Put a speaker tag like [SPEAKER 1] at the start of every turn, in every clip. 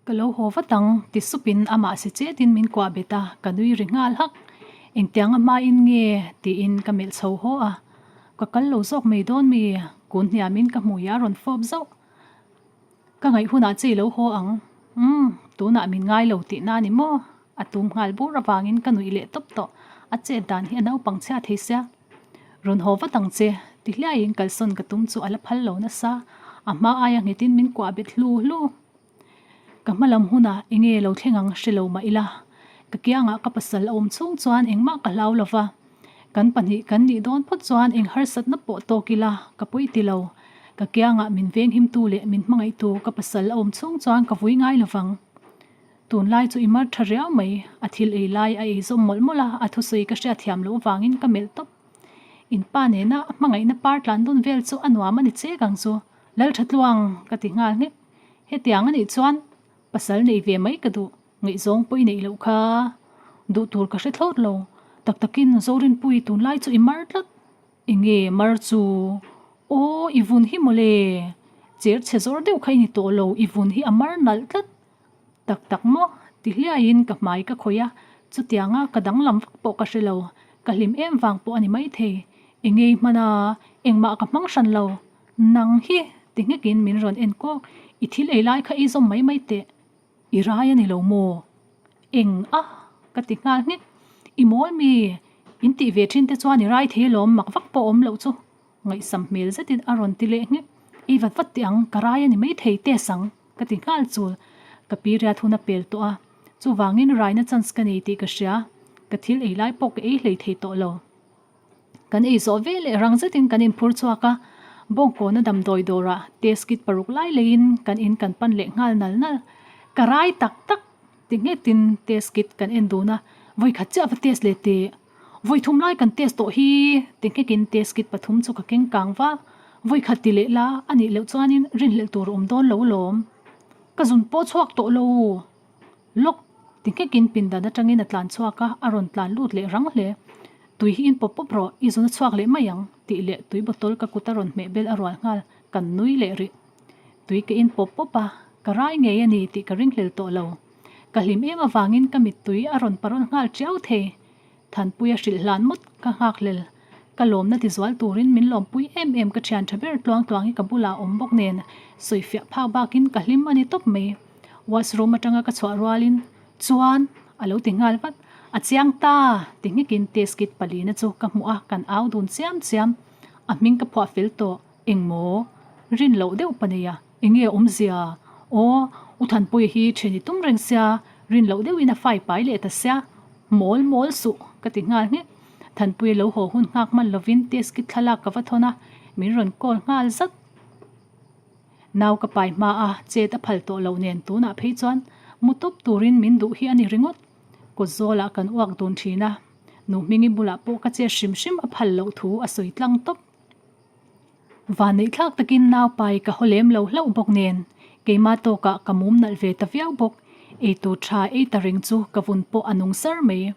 [SPEAKER 1] Ka lo haw vat ang, ti supin amah si chetin min kuah bet a, ka nui ri nghal hak. Engtiang a hmain nge? tiin ka melh chho haw a. Ka kal lo zawk mai dawn mi? Kun hniamin ka hmui a rawn fawp zauh. Ka ngaih hunah che i lo haw ang. Umm, tunah min ngai lo tihna a ni maw? A tum nghal bur avangin ka nuih leh tawp tawh. A chet dan hi a naupang chhia thei sia. Rawn haw vat ang che, ti hliaiin kalsawn ka tum chu a la phal lo nasa. A hma aia nghetin min kuah bet hlu hlu. Ka hma lam hunah enge lo thleng ang hre lo mah ila, ka kiangah ka pasal a awm chhung chuan engmah ka hlau lo va. Kan pahnih kan nih dawn phawt chuan eng harsatna pawh tawk ila ka pawi ti lo. Ka kiangah min venghimtu leh min hmangaihtu ka pasal a awm chhung chuan ka vui ngai lo vang. Tunlai chu i mar tha riau mai, a thil ei lai a ei zawm mawlh mawlh a, a thusawi ka hriatthiam loh avangin ka melh tawp. In pa nena hmangaihna par tlan dun vel chu a nuam a ni chek ang chu, Lalthatluang ka ti nghal nghek. Hetiang a nih chuan pasal nei ve mai ka duh, ngaihzawng pawh i neih loh kha. Duh tur ka hre thlawt lo, tak takin Zorinpui tunlai chu i mar tlat. Enge mar chu? Aw i vun hi mawle, cher chhe zawr deuh kha i ni tawh lo, i vun hi a mar nalh tlat. Tak tak maw? Ti hliaiin ka hmai ka khawih a, chutianga ka danglam vak pawh ka hre lo, ka hlim em vang pawh a ni maithei. Enge i hman a, engmah ka hmang hran lo. Nang hi ti nghekin min rawn en kawk, i thil ei lai kha ei zawm mai mai teh. I rai a ni lo maw? Eng a? Ka ti nghal nghek. I mawl mi? In tih ve thin te chuan i rai thei alawm mak vak pawh awm loh chu. Ngaihsam hmel zetin a rawn ti leh nghek. Ei vat vat teh ang, ka rai a ni mai thei test ang ka ti nghal chul. Ka pi riat hun a pel tawh a, chuvangin raina chance ka nei tih ka hria. Ka thil ei lai pawh ka ei hlei thei tawh lo. Kan ei zawh ve leh rang zetin kan inphur chhuak a, Bawngkawna damdawi dawrah test kit paruk lai leiin kan in kan pan leh nghal nal nal. Ka rai tak tak ti nghetin test kit kan en dun a, vawi khat chiah va test leh teh. Vawi thum lai kan test tawh hi ti nghekin test kit pathum chu ka keng kang va, vawi khat ti leh la a nih loh chuanin rinhlelh tur a awm dawn lo alawm. Ka zun pawh chhuak tawh lo. Lawk! Ti nghekin pindan atangin a tlan chhuak a, a rawn tlan lut leh rang hle. Tui hi in pawp pawp rawh, i zun a chhuak leh mai ang, tih leh tui bottle ka kut a rawn hmeh bel a rual nghal, kan nui leh rih. Tui ka in pawp pawp a, ka rai ngei a ni tih ka ringhlel tawh lo. Ka hlim em avangin ka mittui a rawn parawl nghal tiau thei. Thanpuia hrilh hlan mawt ka nghakhlel. Ka lawmna tizual turin min lawmpui em em ka thian tha ber tluang tluang hi ka bulah a awm bawk nen sawifiah phak bakin ka hlim a ni tawp mai. Washroom atanga ka chhuah rualin chuan a lo ti nghal vat. A chiang ta! ti nghekin test kit palina chu ka hmuh a, kan au dun chiam chiam. A hming ka phuah fel tawh. Engmaw? Rin loh deuh pa nei a, enge a awmzia? Aw, U Thanpuia hi then i tum reng sia, rin loh deuhin a fai pai leh ta sia. Mawl mawl suh, ka ti nghal nghek. Thanpuia lo haw hun nghak hman lovin test kit thlalak ka va thawn a, min rawn call nghal zat. Nau ka pai hma a, chet a phal tawh loh nen tunah phei chuan mu tawp turin min duh hi a ni ringawt. Kawt zawlah kan uak dun thin a, Nu Hmingi bulah pawh ka chet hrim hrim a phal loh thu a sawi tlang tawp. Vanneih thlak takin nau pai ka haw lem lo hlauh bawk nen keimah tawkah ka mum nalh ve ta viau bawk. Eitur tha ei ta reng chu ka vun pawh a nung sar mai.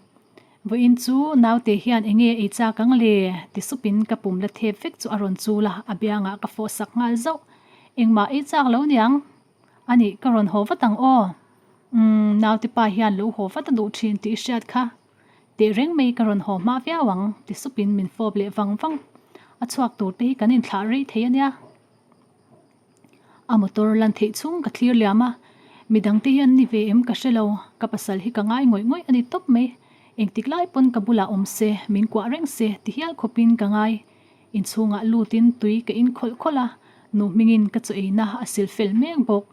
[SPEAKER 1] Vawiin chu naute hian enge ei chak ang le? ti supin ka pum la thep vek chu a rawn chul a, a biangah ka fawh sak nghal zauh. Engmah ei chak lo niang? A nih ka rawn haw vat ang aw. Umm, naute pa hian lo haw vat a duh thin tih i hriat kha. Tehreng mai ka rawn haw hma viau ang, ti supin min fawp leh vang vang. A chhuak tur te hi kan inthlah rei thei a nia. A motor lan theih chhung ka thlir liam a, midang te hi an ni ve em ka hre lo, ka pasal hi ka ngai ngawih ngawih a ni tawp mai. Engtik lai pawn ka bulah awm se, min kuah reng se, ti hial khawpin ka ngai. Inchhungah lutin tui ka in khawlh khawlh a, nu hmingin ka chaw eina a sil fel mek bawk.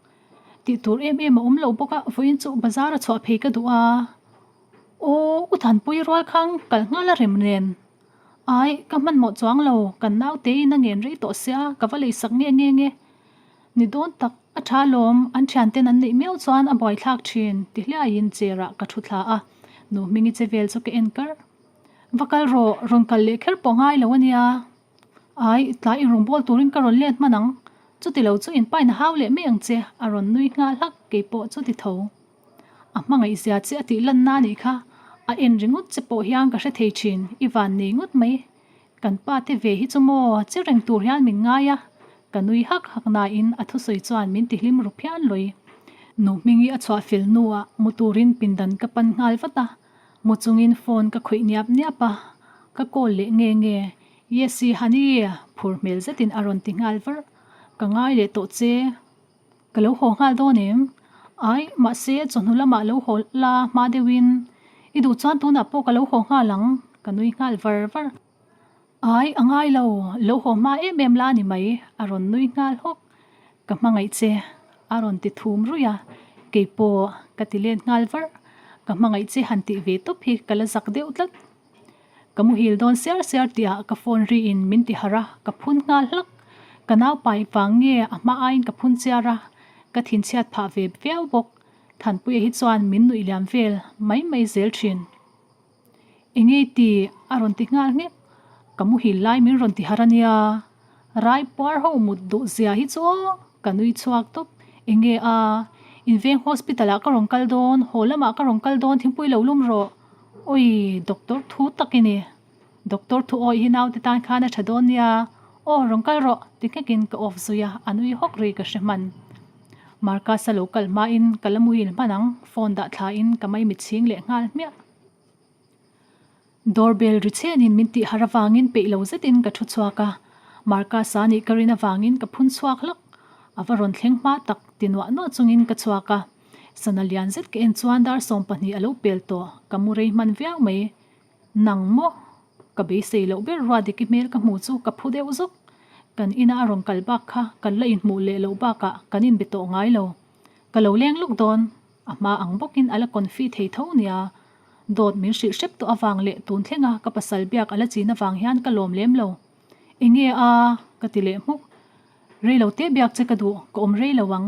[SPEAKER 1] Tih tur em em a awm lo bawk a, vawiin chu bazar a chhuah phei ka duh a. Aw, U Thanpui rual khang kal nghal a rem nen. Ai, ka hmanhmawh chuang lo, kan naute in a ngen rei tawh sia, ka va lei sak nge nge nge. Ni dawn tak, a tha lawm, an thianten an neih miau chuan a buaithlak thin, ti hliaiin chair ah ka thu thla a, nu Hmingi che vel chu ka en kar. Va kal rawh, rawn kal leh kher pawh ngai lo a nia. Ai, tlai i rawn bawl turin ka rawn let hman ang, chuti lo chu in pain a hau leh mai ang che, a rawn nui nghal hlak, keipawh chuti tho. A hmangaihzia che a tih lanna a nih kha, a en ringawt che pawh hian ka hre thei thin, i van nei ngawt mai. Kan pa te ve hi chu maw, che reng tur hian min ngai a, ka nui hak hak nain a thusawi chuan min ti hlim ru phian lawi. Nu Hmingi a chhuah fel hnuah mu turin pindan ka pan nghal vat a, mu chungin phone ka khawih niap niap a, ka call leh nge nge, Yesy honey phur hmel zetin a rawn ti nghal var, ka ngai leh tawh che. Ka lo haw nghal dawn em? Ai, mahse chawhnu lamah lo haw la hma deuhin i duh chuan tunah pawh ka lo haw nghal ang, ka nui nghal var var. Ai, a ngai lo, lo haw hma em em la ni mai, a rawn nui nghal hawk. Ka hmangaih che, a rawn ti thum ruih a, keipawh ka ti let nghal var. Ka hmangaih che han tih ve tawp hi ka la zak deuh tlat. Ka muhil dawn siar siar tihah ka phone ri in min ti harh a, ka phun nghal hlak. Ka nau pai vang nge a hma aiin ka phun chiar a, ka thinchhiat phah ve viau bawk. Thanpuia hi chuan min nuih liam vel mai mai zel thin. Engei ti a rawn ti nghal nghek. Ka muhil lai min rawn ti harh a nia. Rai puar ho mut duh zia hi chu aw, ka nui chhuak tawp. Enge a, inveng hospital ah ka rawn kal dawn, haw lamah ka rawn kal dawn thingpui lo lum rawh. Oi, doctor thu tak i ni. Doctor thu awi hi naute tan khan a tha dawn nia. Aw, rawn kal rawh, ti nghekin ka off zui a, a nui hawk ri ka hre hman. Marcus a lo kal hmain ka la muhil hman ang, phone dah thlain ka maimit chhing leh nghal hmiah. Doorbell ri chhenin min tih har avangin peih lo zetin ka thu chhuak a, Marcus-a nih ka rin avangin ka phun chhuak hlak. A va rawn thleng hma tak ti nuah nuah chungin ka chhuak a. Sana lian zet ka en chuan dar 12 a lo pel tawh, ka mu rei hman viau mai. Nang maw? Ka beisei loh ber Ruadiki hmel ka hmu chu ka phu deuh zawk. Kan ina a rawn kal bak kha kan la inhmuh leh loh bakah kan inbe tawh ngai lo. Ka lo leng lawk dawn. A hma ang bawkin a la confi thei tho nia. Dawt min hrilh hrep tawh avang leh tun thlenga ka pasal biak a la chin avang hian ka lawm lem lo. Enge a? Ka ti leh hmuk. Rei lo te biak che ka duh, ka awm rei lo ang.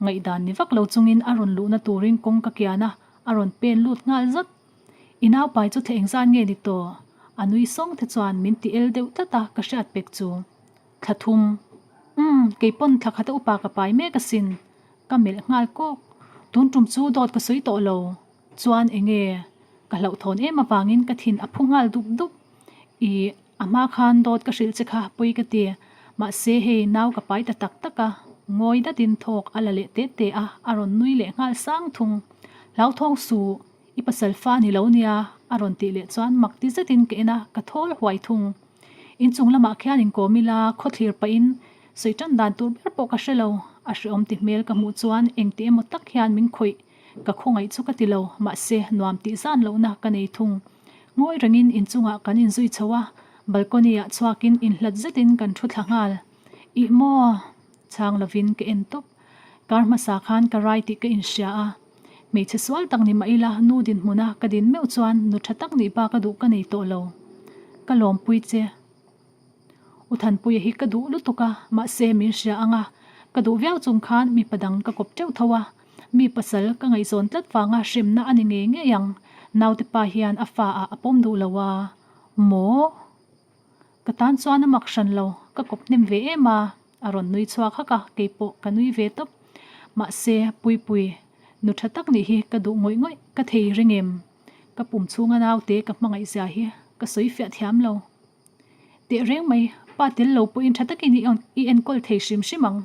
[SPEAKER 1] Ngaihdan ni vak lo chungin a rawn luhna turin kawng ka kian a, a rawn pen lut nghal zat. I naupai chu thla engzan nge ni tawh? A nui sawng te chuan min ti el deuh tlat a, ka hriat pek chu. Thla thum. Umm, keipawn thla khata upa ka pai mek asin. Ka melh nghal kawk. Tun tum chu dawt ka sawi tawh lo. Chuan enge? Ka hlauhthawn em avangin ka thin a phu nghal dup dup. Ih, a hma khan dawt ka hrilh che kha pawi ka ti. Mahse hei nau ka pai ta tak tak a, ngawi datin thawk a la leh te te a, a rawn nui leh nghal sang thung. Hlauthawng suh, i pasal fa ni lo nia, a rawn tih leh chuan mak ti zetin ka en a, ka thawl huai thung. Inchung lamah khian inkawm ila, khawthlir pahin sawi tan dan tur ber pawh ka hre lo. A hreawm ti hmel ka hmuh chuan engti emaw tak hian min khawih. Ka khawngaih chu ka ti lo, mahse nuam tih zan lohna ka nei thung. Ngawi rengin inchungah kan inzui chho a, balcony-ah chhuakin inhlat zetin kan thu thla nghal. Ih maw? Chhang lovin ka en tawp. Kar hmasa khan ka rai tih ka inhria a. Hmeichhe sual tak ni mah ila nu dinhmuna ka din meuh chuan nu tha tak nih bak a duh ka nei tawh lo. Ka lawmpui che. U Thanpuia hi ka duh lutuk a, mahse min hria ang a, ka duh viau chung khan mipa dang ka kawp teuh tho a, mi pasal ka ngaihzawn tlat vanga hremna a ni ngei ngei ang, naute pa hian a fa ah a pawm duh lo a, maw? Ka tan chuan a mak hran lo, ka kawp hnem ve em a, a rawn nui chhuak hak a, keipawh ka nui ve tawp. Mahse, Puipui, nu tha tak nih hi ka duh ngawih ngawih, ka thei ring em? Ka pum chhunga naute ka hmangaih zia hi ka sawi fiah thiam lo. Teh reng mai, pa tel lo pawhin tha takin i enkawl thei hrim hrim ang.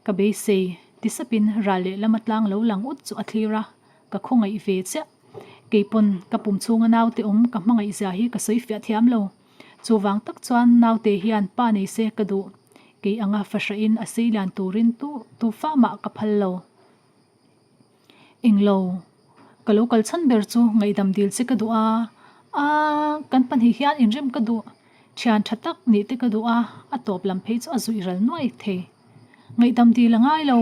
[SPEAKER 1] Ka beisei, ti sapin ral leh lama tlang lo lang ut chu a thlir a, ka khawngaih ve chiah. Keipawn ka pum chhunga naute awm ka hmangaih zia hi ka sawi fiah thiam lo. Chuvang tak chuan naute hian pa nei se ka duh. Kei anga fahrahin a sei lian turin tu tu fa mah ka phal lo. Englo, ka lo kal chhan ber chu ngaihdam dil che ka duh a, aaa kan pahnih hian inrem ka duh, thian tha tak nih te ka duh a, a tawp lam phei chu a zuih ral nuai thei. Ngaihdam dil a ngai lo,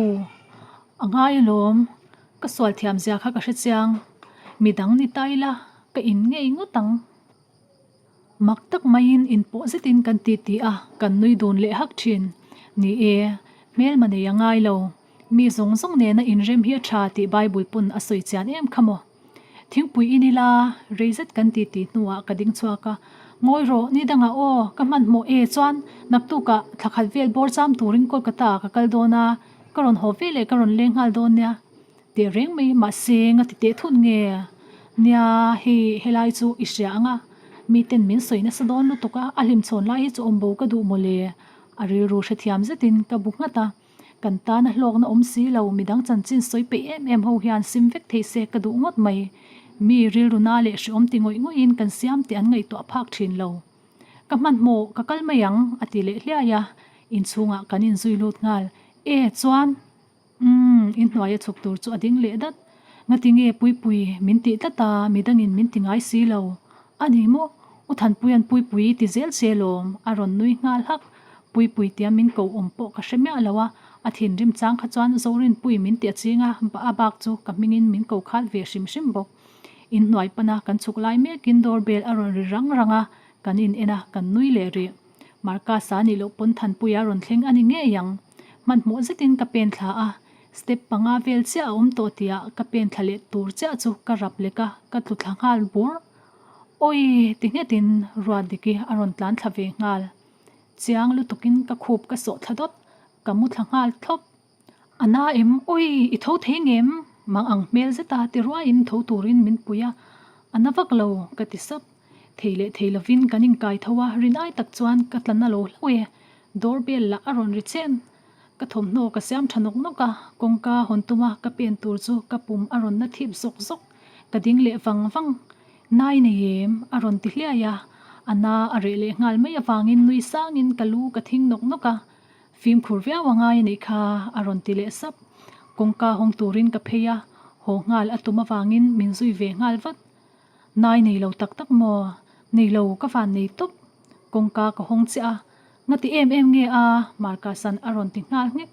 [SPEAKER 1] a ngai alawm, ka sual thiam zia kha ka hre chiang, midang ni ta ila ka in ngei ngawt ang. Mak tak maiin inpawh zetin kan ti ti a, kan nui dun leh hak thin. Ni e, hmelma nei a ngai lo. Mi zawng zawng nena inrem hi a tha tih Bible pawn a sawi chian em kha maw? Thingpui in ila, rei zet kan ti ti hnuah ka ding chhuak a, Ngawi rawh, ni dangah aw, ka hmanhmawh e chuan naktukah thla khat vel bawr cham turin Kolkata ah ka kal dawn a, ka rawn haw ve leh ka rawn leng nghal dawn nia. Teh reng mai, mahse nga ti teh thut nge? Nia, hei helai chu i hria ang a, miten min sawi nasa dawn lutuk a, a hlimchhawn lai hi chu awm bo ka duh mawle, a rilru hrethiam zetin ka bu nghat a. Kan tana hlawkna awm si lo, midang chanchin sawi peih em em ho hian sim vek thei se ka duh ngawt mai. Mi rilru na leh hreawm ti ngawih ngawih in kan siam tih an ngaihtuah phak thin lo. Ka hmanhmawh, ka kal mai ang, a ti leh hliai a. Inchhungah kan inzui lut nghal. E, chuan. Umm, inhnuai a chhuk tur chu a ding leh dat. Ngati nge Puipui min tih tlat a, midangin min ti ngai si lo. A ni maw? U Thanpuia'n Puipui i ti zel che lawm, a rawn nui nghal hak. Puipui tia min ko awm pawh ka hre miah lo a, a thinrim chang kha chuan Zorinpui min ti a ching a, a bak chu ka hmingin min ko khat ve hrim hrim bawk. Inhnuai pana kan chhuk lai mekin door bell a rawn ri rang rang a, kan in en a, kan nui leh rih. Marcus-a nih loh pawn Thanpuia rawn thleng a ni ngei ang. Hmanhmawh zetin ka pen thla a, step panga vel chiah a awm tawh tihah ka pen thla leh tur chiah chu ka rap lek a, ka tlu thla nghal bur. Awii! ti nghetin Ruatdiki a rawn tlan thla ve nghal. Chiang lutukin ka khup ka sawh thla dawt, ka mu thla nghal thlawp. A na em? Awii! I tho thei ngem? Mang ang hmel zeta ti ruaiin tho turin min pui a, a na vak lo ka ti sap. Thei leh thei lovin kan inkai tho a, rin ai tak chuan ka tla na lo hlauh e. Door bell lah a rawn ri chen. Ka thawmhnaw ka siam tha nawk nawk a, kawngka hawn tuma ka pen tur chu ka pum a rawn na thip zawk zawk. Ka ding leh vang vang. Nai nei em? a rawn ti hliai a, a na a reh leh nghal mai avangin nui sangin ka lu ka thing nawk nawk a. Fimkhur viau a ngai a nih kha, a rawn ti leh sap. Kawngka hawng turin ka phei a, haw nghal a tum avangin min zui ve nghal vat. Nai nei lo tak tak maw? Nei lo, ka van nei tawp. Kawngka ka hawng chiah a, Ngati em em nge a? Marcus-a'n a rawn ti nghal nghek.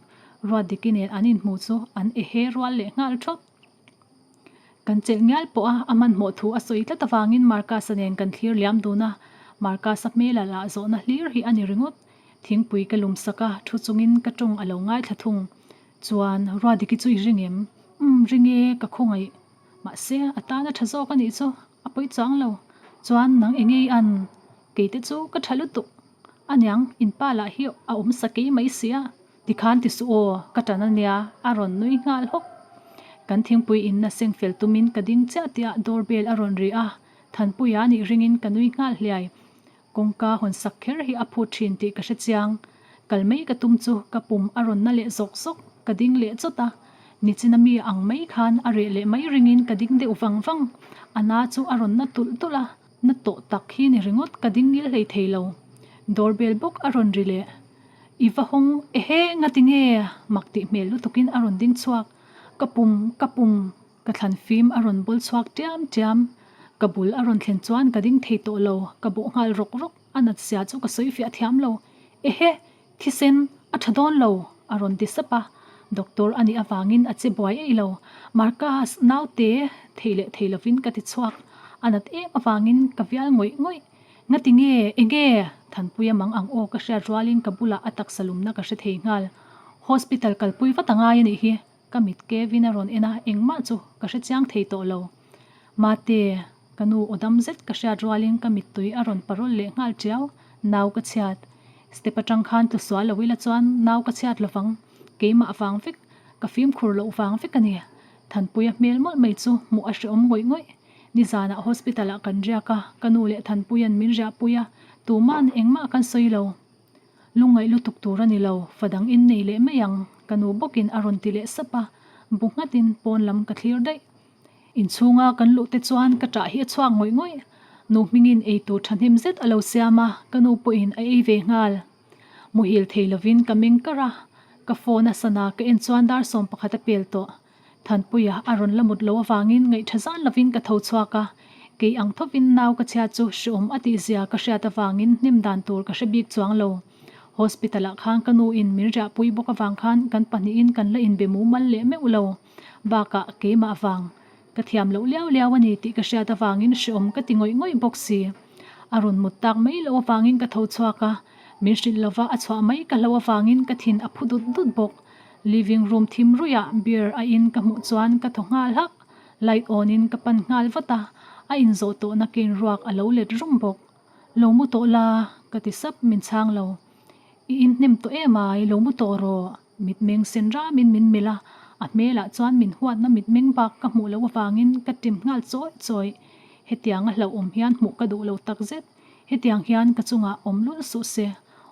[SPEAKER 1] Ruatdiki nen an inhmu chu an ehe rual leh nghal thawt. Kan chelh ngial pawh a, a hmanhmawh thu a sawi tlat avangin Marcus-a nen kan thlir liam dun a, Marcus-a hmela lah zawhna hlir hi a ni ringawt. Thingpui ka lum sak a, thu chungin ka tawng a lo ngaithla thung. Chuan, Ruatdiki chu i ring em? Umm, ring e, ka khawngaih. Mahse, a tan a tha zawk a nih chu, a pawi chuang lo. Chuan, nang enge i an? Keite chu ka tha lutuk. Aniang, in pa lah hi a awm sa kei mai sia. Tikhan ti suh aw, ka tan ania, a rawn nui nghal hawk. Kan thingpui inna seng fel tumin ka ding chiah tihah door bell a rawn ri a, Thanpuia nih ringin ka nui nghal hliai. Kawngka hawn sak kher hi a phut thin tih ka hre chiang. Kal mai ka tum chu ka pum a rawn na leh zawk zawk, ka ding leh chawt a. Nichina mi ang mai khan a reh leh mai ringin ka ding deuh vang vang. A na chu a rawn na tulh tulh a. Na tawh tak hi ni ringawt ka ding ngil hlei thei lo. Door bell bawk a rawn ri leh. I va hawng ehe ngati nge? Mak tih hmel lutukin a rawn ding chhuak. Ka pum, ka pum, ka thlan fim a rawn bawl chhuak tiam tiam. Ka bul a rawn thlen chuan ka ding thei tawh lo, ka bawh nghal rawk rawk. A nat sia chu ka sawi fiah thiam lo. Ehe! Thisen a tha dawn lo, a rawn ti sap a. Doctor a nih avangin a che buai eih lo. Marcus, naute, thei leh thei lovin ka ti chhuak. A nat em avangin ka vial ngawih ngawih. Ngati nge, enge? Thanpuia mang ang aw ka hriat rualin ka bulah a taksa lumna ka hre thei nghal. Hospital kalpui vat a ngai a nih hi. Ka mit Kevin a rawn en a, engmah chu ka hre chiang thei tawh lo. Mate, ka nu aw dam zet ka hriat rualin ka mittui a rawn parawl leh nghal tiau, nau ka chhiat. Step atang khan tlu sual lo ila chuan nau ka chhiat lovang, keimah vang vek, ka fimkhur loh vang vek a ni. Thanpuia hmel mawlh mai chu hmuh a hrehawm ngawih ngawih. Nizanah hospital ah kan riak a, ka nu leh Thanpuia'n min riahpui a, tuma'n engmah kan sawi lo. Lungngaih lutuk tur a ni lo, fa dang in nei leh mai ang, ka nu bawkin a rawn ti leh sap a, bu nghatin pawn lam ka thlir daih. Inchhunga kan luh te chuan ka ṭah hi a chhuak ngawih ngawih. Nu hmingin ei tur ṭhahnem zet a lo siam a, ka nu pawhin a ei ve nghal. Muhil thei lovin ka meng kar a, ka phone a sana ka en chuan dar 11 a pel tawh. Thanpuia a rawn la mut loh avangin ngaihṭha zan lovin ka tho chhuak a, kei ang thovin nau ka chhia chu hreawm a tihzia ka hriat avangin hnim dan tur ka hre bik chuang lo. Hospital ah khan ka nu in min riahpui bawk avang khan kan pahnihin kan la inbe mumal leh meuh lo. Bakah keimah vang ka thiam loh liau liau a ni tih ka hriat avangin hreawm ka ti ngawih ngawih bawk si. A rawn mut tak mai loh avangin ka tho chhuak a, min hrilh lova a chhuah mai ka hloh avangin ka thin a phu dut dut bawk. Living room thim ruihah beer a in ka hmuh chuan ka thaw nghal hak. Light on in ka pan nghal vat a, a inzawh tawhna kein ruak a lo let rum bawk. Lo mu tawh la, ka ti sap min chhang lo. I inhnem tawh em ai, lo mu tawh rawh. Mitmeng sen ramin min melh a, a hmelah chuan min huatna mitmeng bak ka hmuh loh avangin ka tim nghal chawih chawih. Hetiang a hlauhawm hian hmuh ka duh lo takzet. Hetiang hian ka chungah awm lul suh se.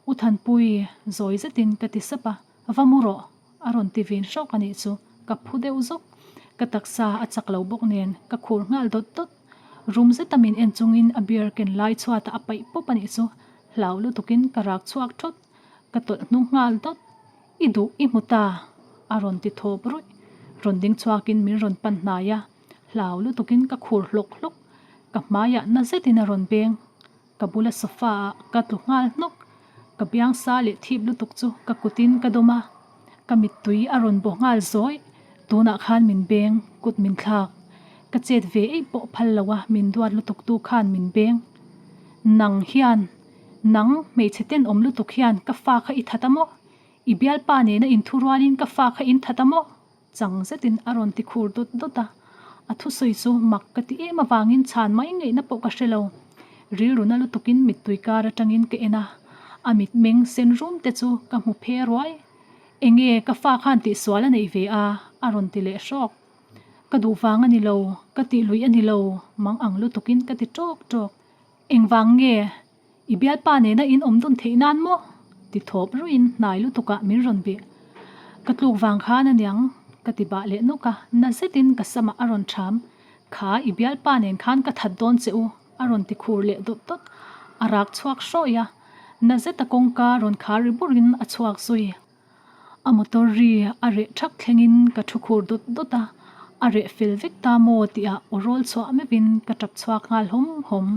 [SPEAKER 1] U Thanpui, zawi zetin ka ti sap a, va mu rawh. A rawn ti vin hrawk a nih chu. Ka phu deuh zawk. Ka taksa a chak lo bawk nen ka khur nghal dawt dawt. Rum zeta min en chungin a beer ken lai chhuatah a paih pawp a nih chu. Hlau lutukin ka rak chhuak thawt. Ka tawlh hnung nghal dawt. I duh i hmu ta! A rawn ti thawp ruih. Rawn ding chhuakin min rawn pan hnai a. Hlau lutukin ka khur hlawk hlawk. Ka hmaiah na zetin a rawn beng. Ka bula sofa ah ka tlu nghal hnawk. Ka biang sa leh thip lutuk chu ka kutin ka dawm a. Ka mittui a rawn baw nghal zawi. Tunah khan min beng, kut min thlak. Ka chet ve eih pawh phal lo a, min duat lutuk tu khan min beng. Nang hian, nang hmeichhe tenawm lutuk hian ka fa kha i that a maw? I bialpa nena inthurualin ka fa kha in that a maw? Chang zetin a rawn ti khur dawt dawt a, a thusawi chu mak ka ti em avangin chhan mai ngaihna pawh ka hre lo. Rilruna lutukin mittui kar atangin ka en a, a mitmeng sen rum te chu ka hmu phe ruai. Enge ka fa khan tihsual a neih ve a? a rawn ti leh hrawk. Ka duh vang a ni lo, ka tih luih a ni lo, mang ang lutukin ka ti tawk tawk. Engvang nge? I bialpa nena in awm dun theih nan maw? Ti thawp ruiin hnai lutukah min rawn bih. Ka tluk vang khan aniang ka ti bah leh nawk a, na zetin ka samah a rawn ṭham. Kha i bialpa nen khan ka that dawn che u a rawn ti khur leh dawt dawt. A rak chhuak hrawih a, na zeta kawngka rawn khar ri burin a chhuak zui. A motor ri a reh ṭhak thlengin ka thu khur dawt dawt a, a reh fel vek ta maw tihah aw rawl chhuah meuhin ka ṭap chhuak nghal hawm hawm.